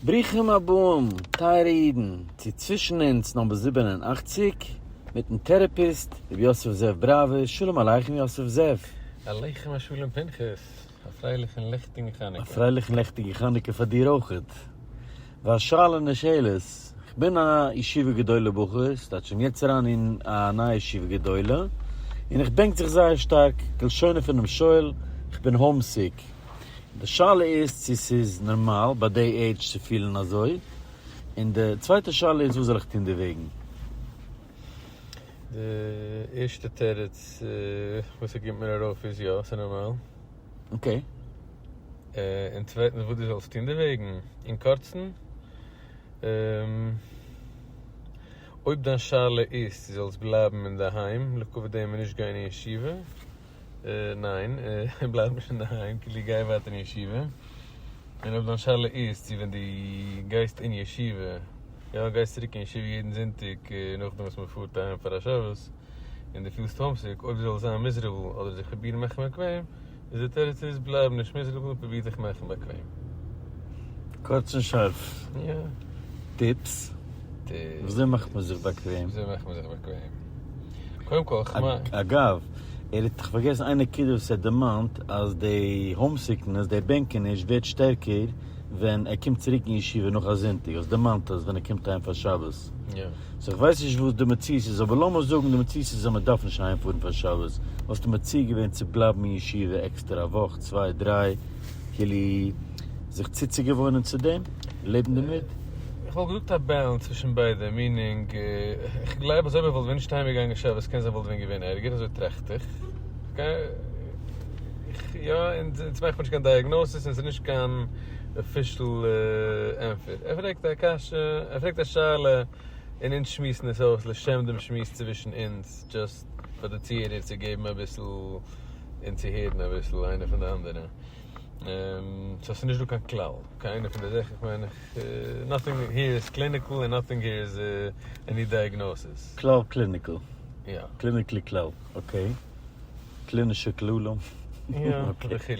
ברוכים הבאים טייערע אידן צו צווישן אונז number 87 מיטן therapist ר' יוסף זאב בראווער, שלום עליכם יוסף זאב. עליכם השלום פנחס, א פרייליכן לעכטיגן חנוכה. א פרייליכן לעכטיגן חנוכה פאר דיר אויכעט. והשאלה נשאלת, כ'בין א ישיבה גדולה בחור, ס'טייטש שוין יעצט אריין אין א נייע ישיבה גדולה, און איך בענק זיך זייער שטארק, כלשונו פונעם שואל, כ'בין homesick. די שאלה איז צו ס'איז נארמאל ביי די עידזש צו פילן אזוי, און די צווייטע שאלה איז וואס זאל איך טון דערוועגן? די ערשטע תירוץ וואס ס'קומט מיר ארויף איז יא, ס'איז נארמאל. okay. און צווייטנס וואס דו זאלסט טון דערוועגן. אין קורצן, אויב דיין שאלה איז צו זאלסט בלייבן אינדערהיים לכבוד דעם און נישט גיין אין ישיבה, ניין, בלייב נישט אינדערהיים, כאילו גיי ווייטער אין ישיבה. און אויב דיין שאלה איז צו ווען דו גייסט אין ישיבה, יא, גייסט צוריק אין ישיבה יעדן זונטאג נאכדעם וואס מען פארט אהיים פאר א שבת, און דו פילסט homesick, אויב זאל זיין miserable אדער זיך פרובירן מאכן באקוועם, איז די תירוץ איז בלייב נישט miserable און פרוביר דיך מאכן באקוועם. קורץ און שארף. יא. tips? וויאזוי מאכט מען זיך באקוועם? וויאזוי מאכט מען זיך באקוועם? קודם כל איך מיין. אגב, ער האט איך פארגעסן איין נקודה וואס ער האט דערמאנט אז די homesickness, די בענקעניש ווערט שטערקער ווען ער קומט צוריק אין ישיבה נאך א זונטאג, האסט דערמאנט אז ווען ער קומט אהיים פאר שבת. so איך ווייס נישט וואס די מציאות איז, אבער לאמיר זאגן די מציאות איז אז מען דארף נישט אהיים פארן פאר שבת, וואלסטו מציע געווען צו בלייבן אין ישיבה עקסטער א וואך צוויי דריי, כאילו זיך צוצוגעוואוינען צו דעם, לעבן דערמיט? איך וואלט געזאגט א balance צווישן ביידע, meaning איך גלייב אז אויב איך וואלט ווען נישט אהיים געגאנגען שבת קען זיין וואלט ווען געווען ערגער, אזוי טראכט איך. יא, אונז מאכט מען נישט קיין diagnosis און ס'איז נישט קיין official ענטפער. ער פרעגט א קשיא, ער פרעגט א שאלה און אונז שמועסן עס אויס לשם דעם שמועס צווישן אונז, just פאר די צוהערער צו געבן אביסל און צו הערן אביסל איינער פון די אנדערע. so ס'איז נישט דא קיין כלל, קיין איינע פון די זאכן, איך מיין איך, nothing here is clinical און nothing here is any diagnosis. כלל clinical. יא. clinically כלל, okay. קלינישע כללים. יא, וכו'.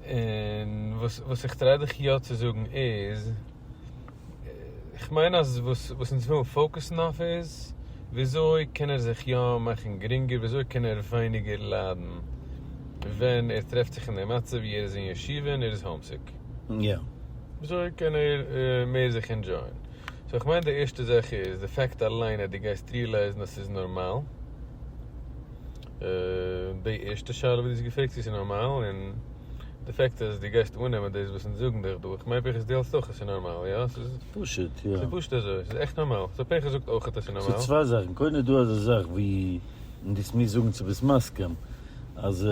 און וואס איך try דיך יא צו זאגן איז, איך מיין אז וואס אונז ווילן focus ן אויף איז, וויאזוי קען ער זיך יא מאכן גרינגער, וויאזוי קען ער ווייניגער ליידן ווען ער טרעפט זיך אין די מצב ווי ער איז אין ישיבה און ער איז homesick. יא. וויאזוי קען ער מער זיך enjoy ען. so איך מיין די ערשטע זאך איז, די fact אליין אז דו גייסט realize ן אז ס'איז נארמאל. די ערשטע שאלה וואס דו האסט געפרעגט צו ס'איז נארמאל, און די fact אז דו גייסט אננעמען דאס וואס אונז זאגן דיך דא, איך מיין פנחס דו האלטסט אויך אז ס'איז נארמאל, יא? ס'איז פשוט, יא. ס'איז פשוט אזוי, ס'איז עכט נארמאל. so פנחס זאגט אויך אז ס'איז נארמאל. ס'איז צוויי זאכן, קודם איז דא אזא זאך ווי, און דו מוזט זאגן צו ביסט מסכים, אז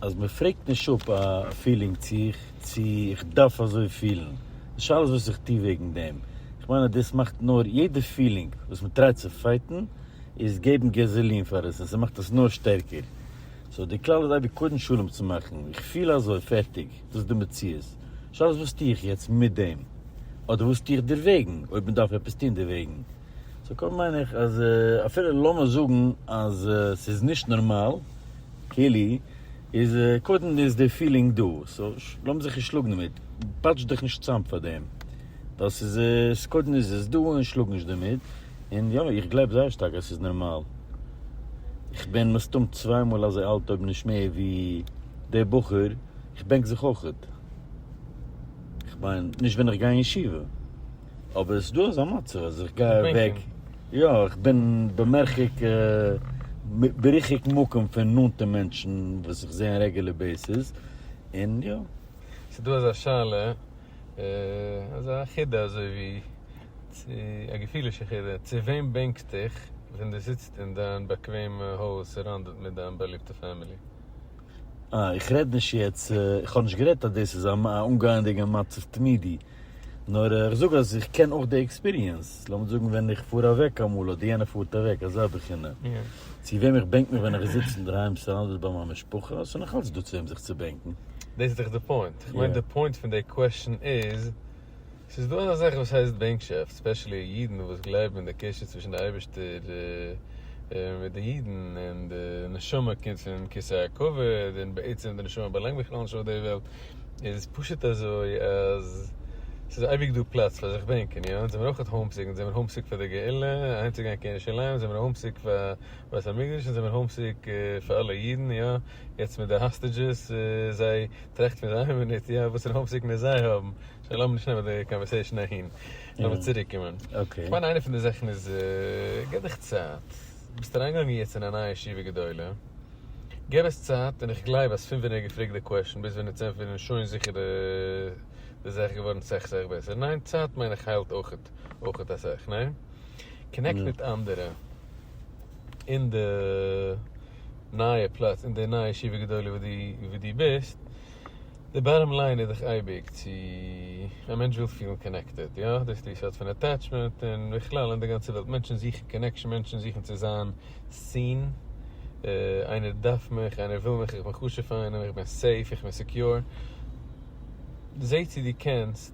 אז מ'פרעגט נישט אפ א feeling צו איך צו איך דארף אזוי פילן, די שאלה איז וואס איך טו וועגן דעם. איך מיין אז דאס מאכט נאר יעדע feeling וואס מ'טרייט צו fight ן, איז געבן gasoline פאר עס און ס'מאכט עס נאר שטערקער. so די כלל איז אייביג קודם שלום צו מאכן, איך פיל אזוי, פערטיג, דאס איז די מציאות. שאלה איז וואס טו איך יעצט מיט דעם? אדער וואס טו איך דערוועגן, אויב מען דארף עפעס טון דערוועגן. so קודם מיין איך אז אפילו לאמיר זאגן אז ס'איז נישט נארמאל, כאילו, איז קודם איז די feeling דא, so לאמיר זיך נישט שלאגן דערמיט, פאטש דיך נישט צאם פאר דעם, ווייל ס'איז קודם איז עס דא און שלאג נישט דערמיט. און יא, איך גלייב זייער שטארק אז ס'איז נארמאל. איך בין מסתם צוויי מאל אזוי אלט אויב נישט מער ווי דער בחור, איך בענק זיך אויכעט. איך מיין, נישט ווען איך גיי אין ישיבה. אבער עס איז דא אזא מצב אז איך גיי אוועק, יא, איך בין במרחק, בריחוק מקום פון נאנטע מענטשן וואס איך זע on regular basis, און יא. ס'איז דא אזא שאלה, אזא חידה אזוי ווי. צו א געפילישע חידה, צו וועם בענקסט דיך ווען דו זיצט אין דיין באקוועמע הויז surrounded מיט דיין באליבטע family? אה, איך רעד נישט יעצט, איך האב נישט גערעדט אז דאס איז א אנגייענדיגע מצב תמידי, נאר איך זאג אז איך קען אויך די experience, לאמיר זאגן ווען איך פאר אוועק אמאל אדער יענער פארט אוועק, אזא בחינה. צו וועם איך בענק מיך ווען איך זיץ אינדערהיים surrounded ביי מיין משפחה, ס'איז נאך אלץ דא צו וועם זיך צו בענקן. דאס איז דאך די point, איך מיין די point פון די question איז, ס'איז דא אזא זאך וואס הייסט בענקשאפט, especially אידן וואס גלייבן אין די קשר צווישן די אייבערשטער מיט די אידן, און די נשמה קומט פון כסא הכבוד, און בעצם די נשמה באלאנגט בכלל נישט אויף די וועלט, איז פשוט אזוי אז. ס'איז אייביג דא פלאץ פאר זיך בענקען, יא? אונז זעמיר אויכעט homesick, אונז זעמיר homesick פאר די גאולה, אהיימצוגיין קיין ירושלים, אונז זעמיר homesick פאר בית המקדש, אונז זעמיר homesick פאר אלע אידן, יא? יעצט מיט די hostages, זיי טראכט פון זיי איין מינוט, יא? וואסערע homesickness זיי האבן. שוין לאמיר נישט נעמען די conversation אהין, לאמיר צוריק קומען. כ'מיין איינע פון די זאכן איז, געב דיך צייט, ביסט אריינגעגאנגען יעצט אין א נייע ישיבה גדולה, געב עס צייט, און איך גלייב אז פון ווען ער האט געפרעגט די question ביז ווען ער האט ענטפערן איז שוין זיכער די זאך געווארן סאך סאך בעסער, ניין? צייט מיין איך היילט אויכעט אויכעט אסאך, ניין? connect מיט אנדערע אין די נייע פלאץ, אין די נייע ישיבה גדולה וואו דו ביסט, די bottom line איז דאך אייביג צו א מענטש וויל פילן connected, יא? דאס איז די יסוד פון attachment און בכלל אין די גאנצע וועלט, מענטשן זוכן connection, מענטשן זוכן צו זיין seen, איינער דארף מיך, איינער וויל מיך, איך בין חשוב פאר איינעם, איך בין safe, איך בין secure. זע צו דו קענסט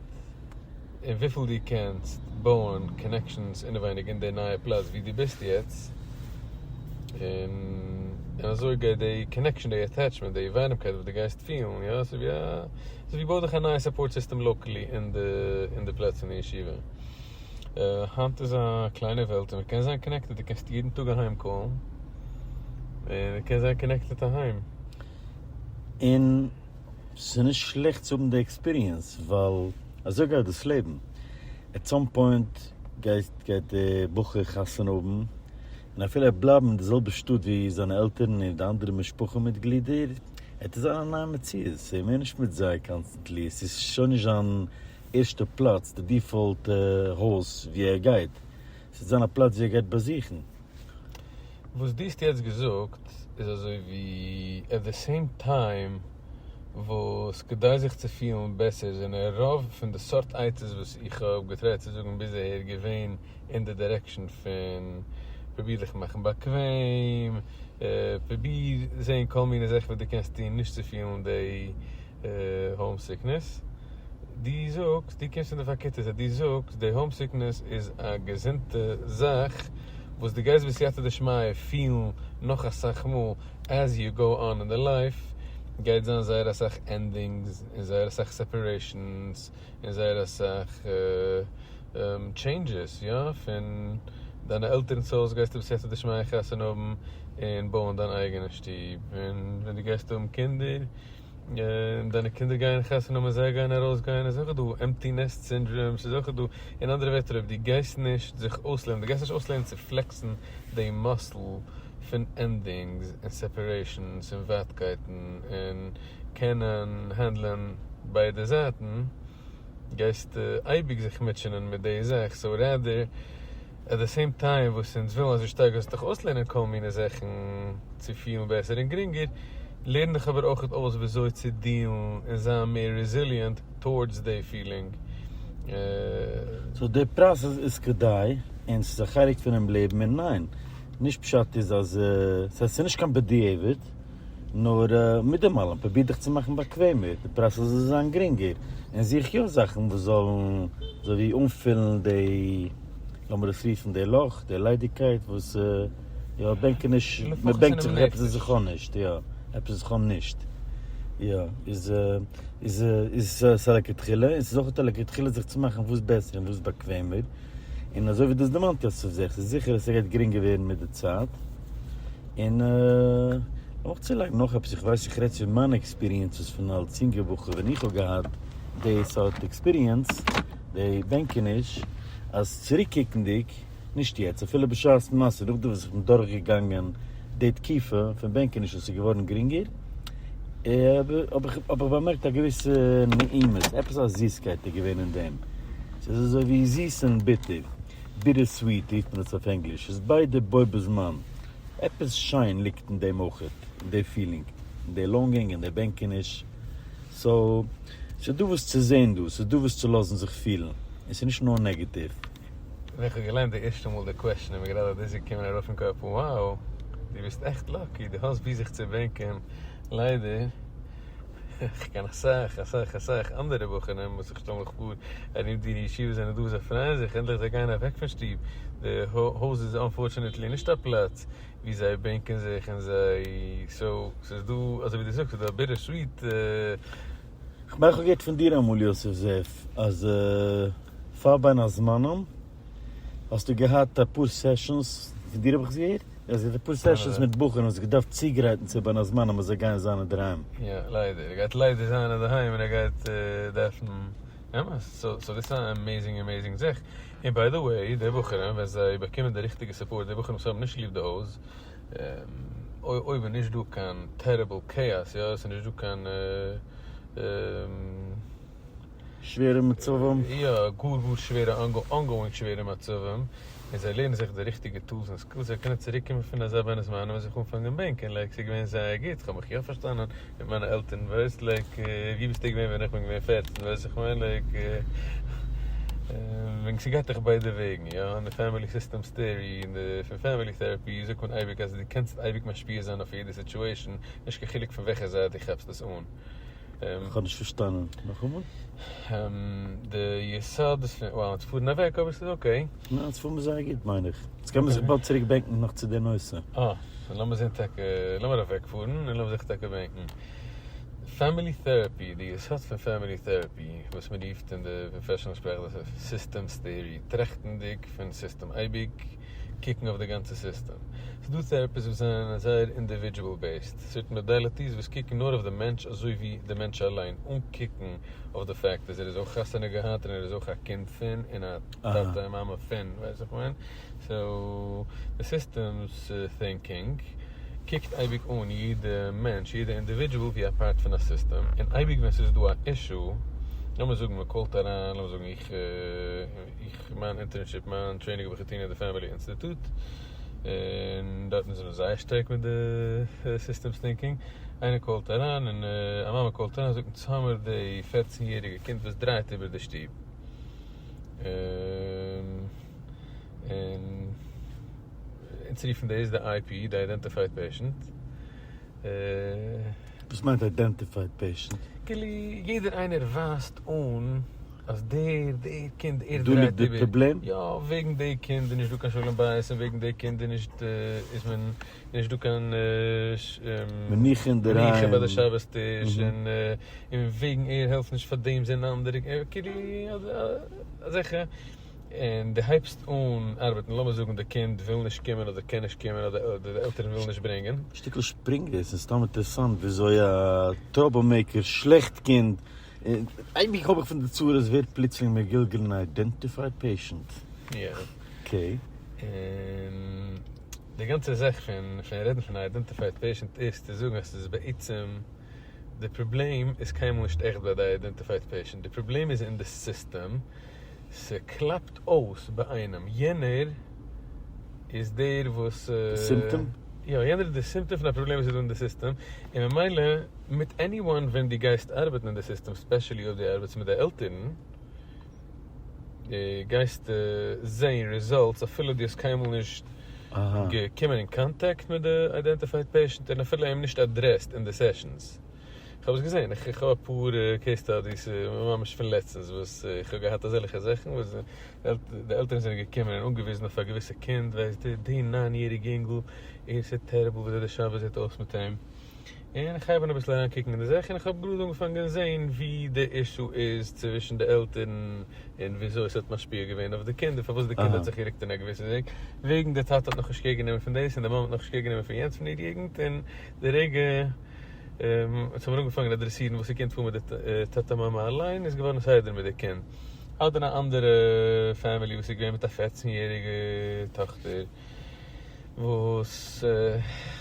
און וויפיל דו קענסט בויען connections אינעווייניג אין די נייע פלאץ ווי דו ביסט יעצט, און אזוי גייט די connection, די attachment, די ווארעמקייט וואס דו גייסט פילן, יא, ס'איז ווי א, ס'איז ווי בוי דיך א נייע support system locally אין די, אין די פלאץ פון די ישיבה. היינט איז א קליינע וועלט און מ'קען זיין connected, דו קענסט יעדן טאג אהיים call ן, און מ'קען זיין connected אהיים. און ס'איז נישט שלעכט צו האבן די experience, ווייל אזוי גייט דאס לעבן, at some point גייט גייט די בחור חתונה האבן, און אפילו ער בלייבן אין די זעלבע שטאט ווי זיינע עלטערן און די אנדערע משפחה מיטגלידער, עט עס זיין א נייע מציאות, ס'איז מער נישט מיט זיי constantly, ס'איז שוין נישט זיין ערשטע פלאץ, די default הויז ווי ער גייט, ס'וועט זיין א פלאץ ווי ער גייט באזוכן. וואס דו האסט יעצט געזאגט איז אזוי ווי at the same time וואס כדי זיך צו פילן בעסער זענען רוב פון די סארט עצות וואס איך האב געטרייט צו זאגן ביז אהער געווען אין די direction פון פרוביר דיך מאכן באקוועם, פרוביר זען כל מיני זאכן וואס דו קענסט טון נישט צו פילן די homesickness. דו זאגסט, דו קומסט פון די פארקערטע זייט, דו זאגסט די homesickness איז א געזונטע זאך וואס דו גייסט בסייעתא דשמיא פילן נאך אסאך מאל as you go on in the life, גייט זיין זייער אסאך endings און זייער אסאך separations און זייער אסאך changes, יא, פון דיינע עלטערנס הויז גייסטו בסייעתא דשמיא חתונה האבן און בויען דיין אייגענע שטוב, און ווען דו גייסט האבן קינדער און דיינע קינדער גייען חתונה האבן און זיי גייען ארויסגיין, איז אויך דא empty nest syndrome, ס'איז אויך דא, אין אנדערע ווערטער אויב דו גייסט נישט זיך אויסלערנען, דו גייסט נישט אויסלערנען צו flex ן די muscle פון endings און separations און ווייטקייטן און קענען handle ען ביידע זייטן, גייסטו אייביג זיך מוטשענען מיט די זאך, so rather at the same time וואס אונז ווילן אזוי שטארק זאלסט דיך אויסלערנען כל מיני זאכן צו פילן בעסער און גרינגער, לערן דיך אבער אויך אויס וויאזוי צו deal ן און זיין מער resilient towards די feeling. so די process איז כדאי און ס'איז א חלק פונעם לעבן און ניין, נישט פשט איז אז ס'הייסט ס'איז נישט קיין בדיעבד. נאר מיט דעם אלעם פרוביר דיך צו מאכן באקוועמער, די process זאל זיין גרינגער, און זוך יא זאכן וואס זאלן אזוי ווי אנפילן די, לאמיר עס רופן די לאך, די ליידיגקייט וואס יא בענקעניש, מען בענקט זיך עפעס וואס איך האב נישט, יא, עפעס וואס איך האב נישט, יא, איז איז איז ס'איז א לכתחילה, און ס'איז אויך א לכתחילה זיך צו מאכן וואס בעסער און וואס באקוועמער, און אזוי ווי דו האסט דערמאנט יוסף זיך, ס'איז זיכער אז ס'גייט גרינגער ווערן מיט די צייט. און לאמיך צולייגן נאך עפעס, איך ווייס איך רעד פון מיינע experiences פון אלס יונגער בחור ווען איך האב געהאט די סארט experience, די בענקעניש, אז צוריקקוקנדיג, נישט יעצט, אפילו בשעת מעשה, נאכדעם וואס איך בין דורכגעגאנגען די תקופה פון בענקעניש און ס'איז געווארן גרינגער, האב איך באמערקט א געוויסע נעימות, עפעס א זיסקייט איז געווען אין דעם, ס'איז אזוי ווי זיס און ביטער. bitter sweet רופט מען עס אויף ענגליש, ס'איז ביידע בו בזמן, עפעס שיין ליגט אין דעם אויכעט, אין די feeling, אין די longing, אין די בענקעניש, so ס'איז דא וואס צו זען דא, ס'איז דא וואס צו לאזן זיך פילן, און ס'איז נישט נאר נעגעטיוו. ווען כ'האב געליינט די ערשטע מאל די question איז מיר גראדע דאס געקומען ארויף אין קאפ, wow, דו ביסט עכט lucky, דו האסט וואו זיך צו בענקען, ליידער. איך קען אסאך אסאך אסאך אנדערע בחורים וואס איך שטעל מיך פאר ארום דיר אין ישיבה זענען דא וואס זיי פרייען זיך ענדליך זיי גייען אוועק פון שטוב, די הויז איז unfortunately נישט א פלאץ ווי זיי בענקען זיך און זיי, so ס'איז דא אזוי ווי דו זאגסט ס'איז דא א bitter sweet. כ'מיין כ'האב געהערט פון דיר אמאל יוסף זאב אז פאר בין הזמנים האסטו געהאט אפאר sessions, פון דיר האב איך עס געהערט? אז געהאט אפאר sessions מיט בחורים וואס געדארפט צוגרייטן צו בין הזמנים אז זיי גייען זיין אינדערהיים. יא ליידער, ער גייט ליידער זיין אינדערהיים און ער גייט דארפן, אמת, so דאס איז א amazing amazing זאך, און by the way די בחורים ווען זיי באקומען די ריכטיגע support, די בחורים וואס האבן נישט ליב די הויז, אויב איז נישט דא קיין terrible chaos, יא, עס איז נישט דא קיין. שווערע מצבים. יא, גאר גאר שווערע ongoing שווערע מצבים, און זיי לערנען זיך די ריכטיגע tools און skills, זיי קענען צוריק קומען פון אזא בין הזמנים און זיך אנפאנגען בענקען, like ס'איז געווען זייער גוט, כ'האב מיך יא פארשטאנען מיט מיינע עלטערן, ווייסט, like ווי ביסטו געווען ווען איך בין געווען 14, ווייסט איך מיין, like וועגן ס'גייט דאך ביידע וועגן, יא, אין די family systems theory און די פון family therapy זאגט מען אייביג אז דו קענסט אייביג משפיע זיין אויף יעדע situation, נישט קיין חילוק פון וועלכע זייט דו כאפסט עס אן. כ'האב נישט פארשטאנען. נאכאמאל? די יסוד פון, well, אונז פארן אוועק אבער ס'איז okay. ניין, אונז פארן מיר זייער גוט מיין איך. יעצט קען מען זיך באלד צוריק בענקן נאך צו די נושא. אה, לאמיר זען טאקע, לאמיר אוועק פארן און לאמיר זיך טאקע בענקן. family therapy, די יסוד פון family therapy, וואס מען רופט אין די professional שפראך דאס איז systems theory, טראכטנדיג פון סיסטעם, אייביג קוקן אויף די גאנצע סיסטעם. ס'איז דא therapists וואס זענען זייער individual based, certain modalities וואס קוקן נאר אויף די מענטש אזוי ווי די מענטש אליין, אן קוקן אויף די fact אז ער איז אויך חתונה געהאט און ער איז אויך א קינד פון און א טאטע און מאמע פון, ווייסט וואס איך מיין? so די systems thinking קוקט אייביג אן יעדע מענטש, יעדע individual ווי א part פון א סיסטעם, און אייביג ווען ס'איז דא א issue, לאמיר זאגן מען call ט אריין, לאמיר זאגן איך איך מיין internship מיין training האב איך געטון אין די Family Institute, און דארטן זענען זיי זייער שטארק מיט די systems thinking, איינער call ט אריין און א מאמע call ט אריין זאגט אונז האמיר די 14 יעריגע קינד וואס דרייט איבער די שטוב, און אונז רופן דאס די IP, די identified patient. וואס מיינט identified patient? כאילו יעדער איינער ווייזט אן אז דער דער קינד ער דא ליגט דרייט די איבער. פראבלעם? יא, וועגן די קינד איז נישט דא קיין שלום בית און וועגן די קינד איז נישט איז מען נישט דא קיין מנוחה אינדערהיים. מנוחה ביי די שבת טיש און און וועגן ער העלפט נישט פאר דעם זענען אנדערע כאילו אזעלכע און דו הייבסט אן ארבעטן לאמיר זאגן די קינד וויל נישט קומען אדער קען נישט קומען אדער די עלטערן ווילן נישט ברענגען. שטיקל שפרינג דאס איז סתם אינטערעסאנט וויאזוי א trouble maker שלעכט קינד אייביג האב איך פון די צרות ווערט פלוצלינג מגולגל אין א identified patient. יא. okay. און די גאנצע זאך פון פון רעדן פון א identified patient איז צו זאגן אז ס'איז בעצם די פראבלעם איז קיינמאל נישט עכט ביי די identified patient, די פראבלעם איז אין די סיסטעם, ס'קלאפט אויס ביי איינעם, יענער איז דער וואס. די סימפטאם? יא, יענער איז די סימפטאם פון א פראבלעם וואס איז דא אין די סיסטעם, און ממילא מיט anyone ווען דו גייסט ארבעטן אין די סיסטעם, specially אויב דו ארבעטסט מיט די עלטערן, גייסטו זעהן results אפילו דו האסט קיינמאל נישט געקומען אין קאנטעקט מיט די identified patient און אפילו אים נישט addressed אין די sessions. איך האב עס געזעהן, איך האב אפאר case studies ממש פון לעצטנס וואס איך האב געהאט אזעלכע זאכן וואס די עלטערן זענען געקומען און אנגעוויזן אויף א געוויסע קינד, ווייסט די 9 יעריגע אינגל, ער איז terrible וויאזוי די שבת זעט אויס מיט אים. און איך הייב אן אביסל אריינקוקן אין די זאך און איך האב גראד אנגעפאנגען זעהן ווי די issue איז צווישן די עלטערן און וויאזוי עס האט משפיע געווען אויף די קינד און פארוואס די קינד האט זיך גערוקט אין א געוויסע וועג, וועגן די טאטע האט נאכנישט care גענומען פון דאס און די מאמע האט נאכנישט care גענומען פון יענץ פון איר יוגנט און די רגע אונז האבן אנגעפאנגען אדרעסירן וואס ס'קומט פאר מיט די טאטע מאמע אליין איז געווארן סדר מיט די קינד. אדער א אנדערע family וואס איז געווען מיט א 14 יעריגע טאכטער. וואס.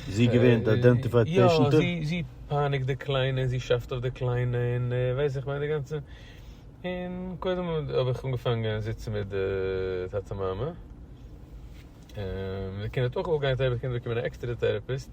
זי געווען די identified patient? יא, זי פייניגט די קליינע, זי שאפט אויף די קליינע, און ווייס איך מיין די גאנצע, און קודם האב איך אנגעפאנגען זיצן מיט די טאטע מאמע, די קינד האט אויך געוואלט גיין therapy, די קינד האט באקומען א עקסטערע therapist,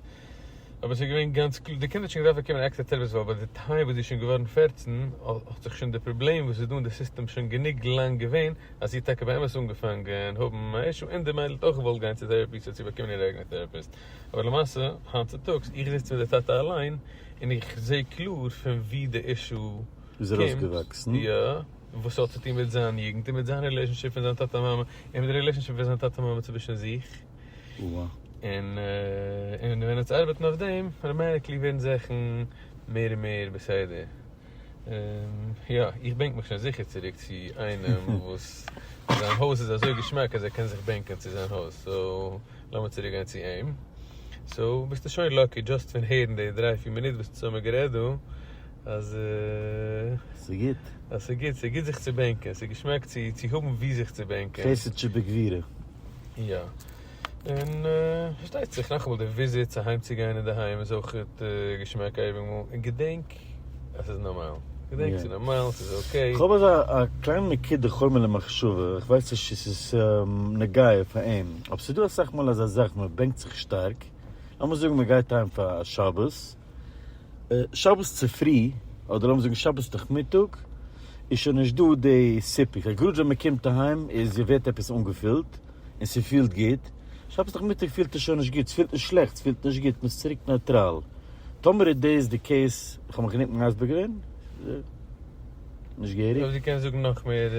אבער ס'איז געווען גאנץ קלאר, די קינד האט שוין געדארפט באקומען א עקסטערע therapist ווייל ביי די time וואס זי איז שוין געווארן 14 האט זיך שוין די פראבלעם וואס איז דא אין די סיסטעם שוין גענוג לאנג געווען אז זי האט טאקע באמת אנגעפאנגען האבן א issue און די מיידל האט אויך געוואלט גיין צו therapy so האט זי באקומען איר אייגענע therapist. אבער למעשה היינט צוטאגס איך זיץ מיט די טאטע אליין און איך זע קלאר פון ווי די issue איז ארויסגעוואקסן. יא, וואס האט צו טון מיט זיין יוגנט און מיט זיין relationship פון זיין טאטע מאמע און מיט די relationship פון זיין טאטע מאמע צווישן זיך. און און ווען אונז ארבעטן אויף דעם automatically ווערן זאכן מער און מער בסדר. יא, איך בענק מיך שוין זיכער צוריק צו איינעם וואס זיין הויז איז אזוי געשמאק אז ער קען זיך בענקען צו זיין הויז, so לאמיר צוריק גיין צו אים. so ביסטו שוין lucky just פון הערן די דריי פיר מינוט וואס אונז האמיר גערעדט דא אז ס'גוט. אז ס'גוט, ס'גוט זיך צו בענקען, ס'געשמאק צו האבן וואו זיך צו בענקען. חסד שבגבורה. יא. און פארשטייט זיך נאכאמאל די וויזיטס אהיים צו גיין אינדערהיים איז אויך געשמאק אייביג מאל, און געדענק אז ס'איז נארמאל, געדענק ס'איז נארמאל, ס'איז okay. כ'האב אזא א קליינע נקודה חומר למחשבה, איך ווייס נישט צו ס'איז נוגע פאר אים, אבער ס'איז דא אסאך מאל אזא זאך מען בענקט זיך שטארק, לאמיר זאגן מען גייט אהיים פאר א שבת, שבת צופרי, אדער לאמיר זאגן שבת נאכמיטאג, איז שוין נישט דא די סיפוק, גראד ווען מען קומט אהיים איז ווערט עפעס אנגעפילט, און ס'פילט גוט, שבת נאכמיטאג פילט עס שוין נישט גוט, ס'פילט נישט שלעכט, ס'פילט נישט גוט, מ'איז צוריק נייטראל. טאמער איז דאס די case, איך האב מיך גענוג מסביר געווען? נישט געהעריג? אויב דו קענסט זאגן נאך מער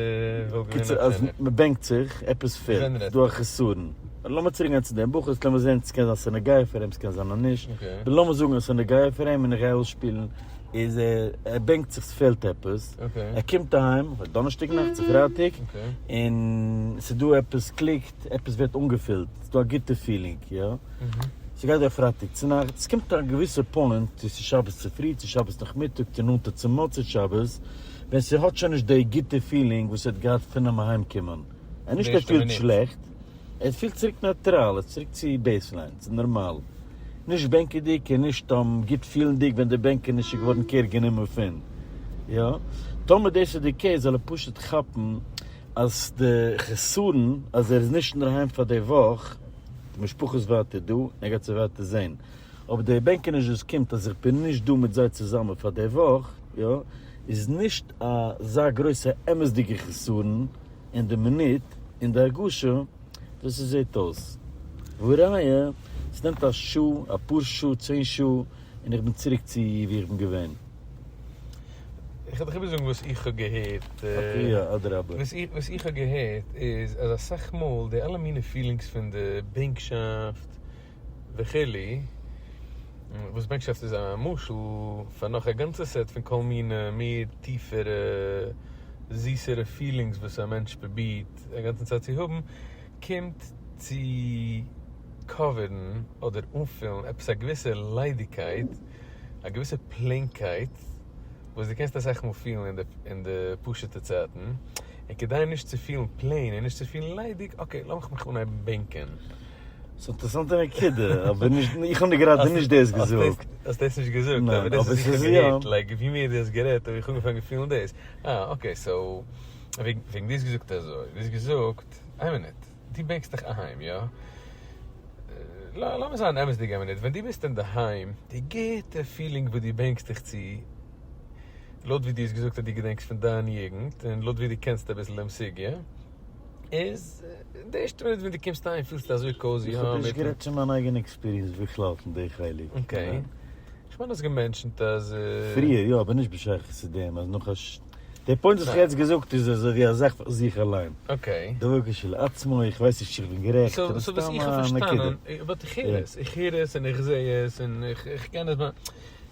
וואלט געווען קיצור אז מ'בענקט זיך, עפעס פעלט, ס'איז דא א חסרון. לאמיר צוריק גיין צו דעם בחור, לאמיר זען ס'קען זיין ס'איז נוגע פאר אים, ס'קען זיין אז נישט. אבער לאמיר זאגן אז ס'איז נוגע פאר אים און איך גיי אויסשפילן, איז ער, ער בענקט זיך ס'פעלט עפעס, ער קומט אהיים, דאנערשטאג נאכט צו פרייטאג, און ס'איז דא עפעס קליקט, עפעס ווערט אנגעפילט, ס'איז דא א גוטע feeling, יא. ס'גייט דורך פרייטאג צונאכטס, ס'קומט א געוויסע point, צו ס'איז שבת צופרי, צו שבת נאכמיטאג, צו נאנטע צו מוצאי שבת, ווען ס'האט שוין נישט די גוטע feeling וואס ער האט געהאט פונעם אהיימקומען. און נישט ער פילט שלעכט, ער פילט צוריק נייטראל, ער איז צוריק צו baseline, צו נארמאל. נישט בענקעדיג און נישט גוט פילנדיג ווען די בענקעניש איז געווארן care גענומען פון. יא. טאמער דאס איז די case זאל ער פשוט כאפן אז די חסרון אז ער איז נישט אינדערהיים פאר די וואך, די משפחה איז ווייטער דא, ער גייט זיי ווייטער זען. אבער די בענקעניש וואס קומט אז איך בין נישט דא מיט זיי צוזאמען פאר די וואך, יא, איז נישט אזא גרויסע אמת'דיגע חסרון אין די מינוט, אין די הרגשה וואס עס זעט אויס. והראיה, עס נעמט א שעה, אפאר שעה, 10 שעה, און איך בין צוריק צו ווי איך בין געווען. איך וועל דיך איבערזאגן וואס איך האב געהערט. okay, יא, אדרבה. וואס איך האב געהערט איז אז אסאך מאל די אלע מיני feelings פון די בענקשאפט וכו', וואס בענקשאפט איז א משל פאר נאך א גאנצע set פון כל מיני מער טיפערע זיסערע feelings וואס א מענטש פרובירט א גאנצן צייט צו האבן, קומט צו cover ן אדער אנפילן עפעס א געוויסע ליידיגקייט, א געוויסע plain קייט וואס דו קענסט אסאך מאל פילן אין די פשוט'ע צייטן, און כדי נישט צו פילן plain און נישט צו פילן ליידיג, okay, לאמיך מיך אנהייבן בענקען. ס'איז אינטערעסאנטע נקודה, אבער נישט, איך האב גראדע נישט דאס געזאגט. האסט דאס נישט געזאגט, אבער דאס איז איך האב געהערט, like ווי מער דו האסט גערעדט האב איך אנגעפאנגען פילן דאס. אה, okay, so, וועגן דו האסט געזאגט אזוי, דו האסט געזאגט, איין מינוט, דו בענקסט דיך אהיים, יא? לאמיר זיין אמת'דיג א מינוט, ווען דו ביסט אינדערהיים, די גוטע feeling וואס דו בענקסט דיך צו, לויט ווי דו האסט געזאגט אז דו געדענקסט פון דיין יוגנט, און לויט ווי דו קענסט אביסל דעם סוגיא, איז די ערשטע מינוט ווען דו קומסט אהיים פילסטו אזוי cozy. איך האב נישט גערעדט פון מיין אייגענע experience בכלל פון די חלק. okay. איך מיין האסט גע mention ט אז. פריער יא אבער נישט בשייכות צו דעם אז נאך א ש. די point וואס איך האב יעצט געזאגט איז אזוי ווי א זאך פאר זיך אליין. okay. דבר כשלעצמו, איך ווייס נישט צו איך בין גערעכט, אבער so וואס סתם איך האב א נקודה. פארשטאנען, but איך הער עס, איך הער עס און איך זע עס און איך קען עס,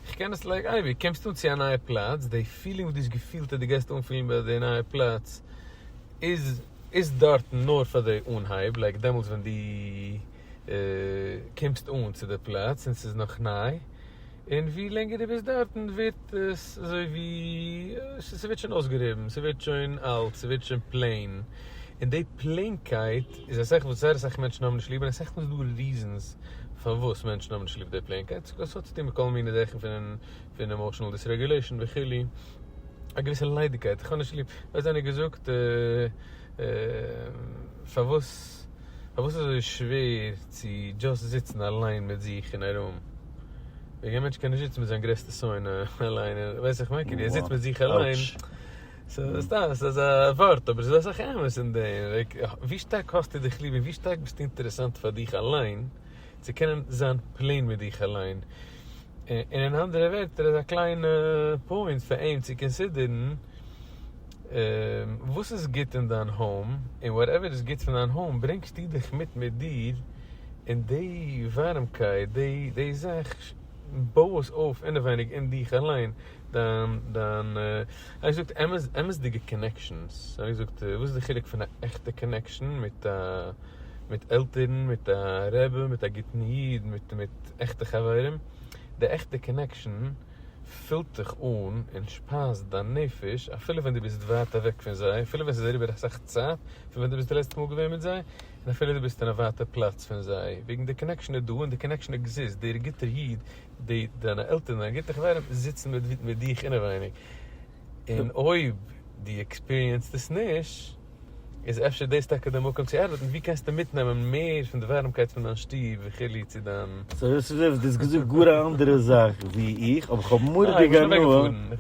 איך קען עס like אייביג, קומסט אן צו א נייע פלאץ, די feeling וואס דו האסט געפילט אז דו גייסט אנפילן ביי די נייע פלאץ, איז איז דארטן נאר פאר די אנהייב, like דעמאלטס ווען דו קומסט אן צו די פלאץ און ס'איז נאך ניי, און ווי לענגער דו ביסט דארטן ווערט עס אזוי ווי ס'ווערט שוין אויסגעריבן, ס'ווערט שוין אלט, ס'ווערט שוין plain, און די plain קייט איז א זאך וואס זייער אסאך מענטשן האבן נישט ליב, און אסאך מאל איז דא reasons פארוואס מענטשן האבן נישט ליב די plain קייט, ס'האט צוטון מיט כל מיני זאכן פון emotional dysregulation וכו'. א געוויסע ליידיגקייט, איך האב נישט ליב, ווייסט איינער געזאגט פארוואס פארוואס איז אזוי שווער צו just זיצן אליין מיט זיך אין א room, וועגן א מענטש קען נישט זיצן מיט זיין גרעסטע שונא אליין, ווייסט איך מיין, כאילו ער זיצט מיט זיך אליין, ס'איז סתם ס'איז אזא ווארט אבער ס'איז דא אסאך אמת אין דעם, like ווי שטארק האסטו דיך ליב און ווי שטארק ביסטו אינטערעסאנט פאר דיך אליין צו קענען זיין plain מיט דיך אליין. און אין אנדערע ווערטער איז א קליינע point פאר אים צו consider ן וואס איז גוט אין דיין home, און whatever איז גוט פון דיין home ברענגסטו דיך מיט מיט דיר, און די ווארעמקייט, די זאך, בוי עס אויף אינעווייניג אין דיך אליין. דיין דיין ער זאגט אמת אמת'דיגע connections, ער זאגט וואס איז די חילוק פון א עכטע connection מיט א מיט עלטערן מיט א רבי מיט א גוטן איד מיט מיט עכטע חברים, די עכטע connection פילט דיך אן און שפייזט דיין נפש אפילו ווען דו ביסט ווייט אוועק פון זיי, אפילו ווען ס'איז אריבער אסאך צייט פון ווען דו ביסט די לעצטע מאל געווען מיט זיי, און אפילו דו ביסט אין א ווייטע פלאץ פון זיי, וועגן די connection איז דא און די connection exist, דער גוטער איד, די דיינע עלטערן, דיינע גוטע חברים זיצן מיט מיט דיך אינעווייניג, און אויב דו experience סט עס נישט, איז אפשר דאס טאקע די מקום צו ארבעטן, ווי קענסטו מיטנעמען מער פון די ווארעמקייט פון דיין שטוב וכו' צו דיין. so יוסף זאב, דו האסט געזאגט גאר א אנדערע זאך ווי איך, אבער כ'האב מורא'דיג הנאה,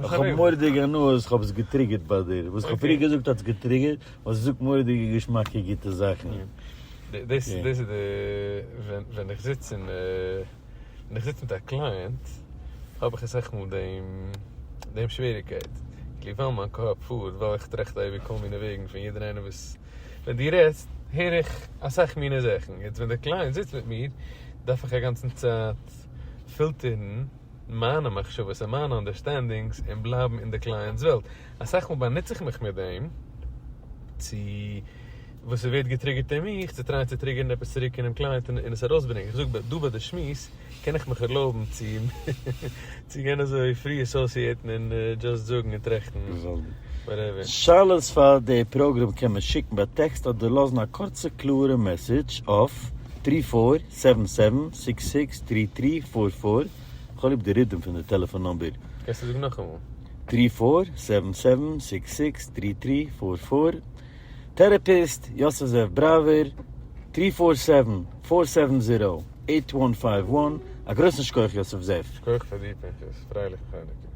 איך האב מורא'דיג הנאה אז כ'האב עס גע trigger ט ביי דיר, וואס כ'האב פריער געזאגט האט עס גע trigger ט, ווייל זי זאגט מורא'דיגע געשמאקע גוטע זאכן. דאס איז די, ווען איך זיץ אין, ווען איך זיץ מיט א client האב איך אסאך מאל דעם דעם שוועריגקייט, כאילו ווייל מיין קאפ פארט, ווייל איך טראכט אייביג כל מיני וועגן פון יעדער איינער וואס, ווען דו רעדסט הער איך אסאך מיני זאכן, יעצט ווען דער client זיצט מיט מיר דארף איך א גאנצן צייט פילטערן מיינע מחשבות און מיינע understandings און בלייבן אין די client'ס וועלט, אסאך מאל באנוץ איך מיך מיט דעם צו וואס ס'ווערט גע trigger ט אין מיך, צו try ען צו trigger ן עפעס צוריק אינעם client און עס ארויסברענגען. איך זאג דא ביי די שמועס קען איך מיך ערלויבן צו צו גיין אזוי free associate ן און just זאגן און טראכטן whatever. שאלות פאר די פראגראם קען מען שיקן ביי טעקסט אדער לאזן א קורצע קלארע message אויף three four seven seven six six three three four four, כ'האב ליב די rhythm פון די טעלעפאן number. קענסטו זאגן נאכאמאל? three four seven seven six six three three four four, therapist יוסף זאב בראווער, three four seven four seven zero eight one five one, א גרויסן שכוח יוסף זאב. שכוח פאר דיר פנחס, פרייליכן חנוכה.